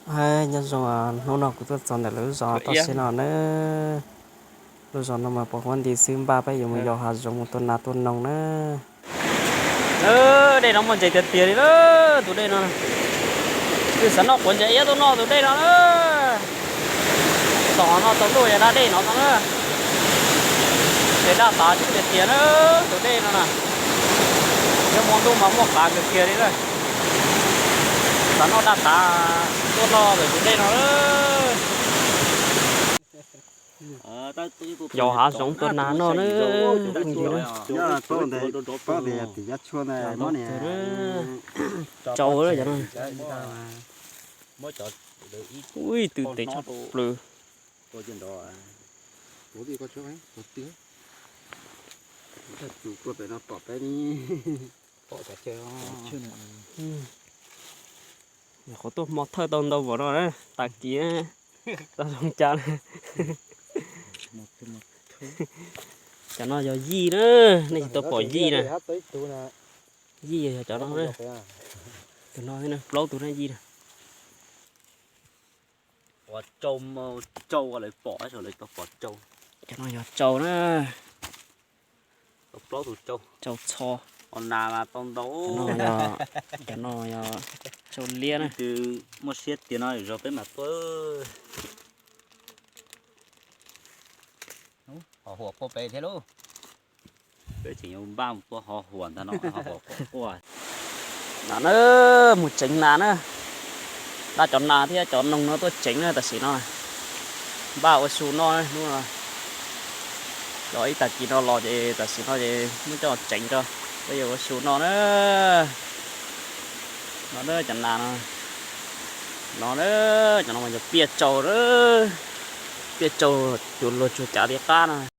Hais nyob zoo, hnub no kuv tuaj txog ntawm lawv lub zos toj siab no na. Lub zos no mas pos huab nti xwb, npaj peb yuav mus yos hav zoov mus tua nas tua noog na. Dej no muaj ntses tiag tiag li na, tus dej no. Twb xav noj quav ntses iab tuaj noj tus dej no na. Tom no tau ntuj yog dab dej no tau na. Ces daj tav tseeb tiag tiag na, tus dej no na. Yog hmo ntuj mas muaj qav kawg kiag li na. Xav noj daj tav tuaj noj lawm tus dej no. Yos hav zoov tua nas noj na. Phooj ywg na. Paub tias tim yav tshuaj ntawd muab niam tsau cov no. Ui, tw tes tshaj plaws. Nyuam qhuav tuaj hmo thawj tau ntau npaum no na, tag kis tau zoo cas na. Cov no yog yij na, nej tsis tau pom yij na. Yij yog cov no na. Tus no xwb na, plaub tug na yij na. Ua tsau, tsau ua lawv pom, lawv tau pom tsau. Cov no yog tsau na. Tau plaub tus tsau. Tsau txho. Ua nas mas tau ntau. Cov no yog, cov no yog tsau liab na. Twb muaj siab tiag no zog peb mam tuaj. Ho huam quaj pem thiab lauj. Peb tseem yuav npaj mus tua ho huam ntag no, ho huam quaj quaj. No na, mus tseev nas na. Npaj cov nas thiab cov noog no tuaj tseev na tam sim no. Npaj ua su noj hnub no. Los ib tag kis no los ces tam sim no ces muab coj tseev tso, peb yuav ua su noj na. No na cov nas no. No na, cov no mas yog piaj tsau na. Piaj tsau, cua luag tsuag cav li qab no.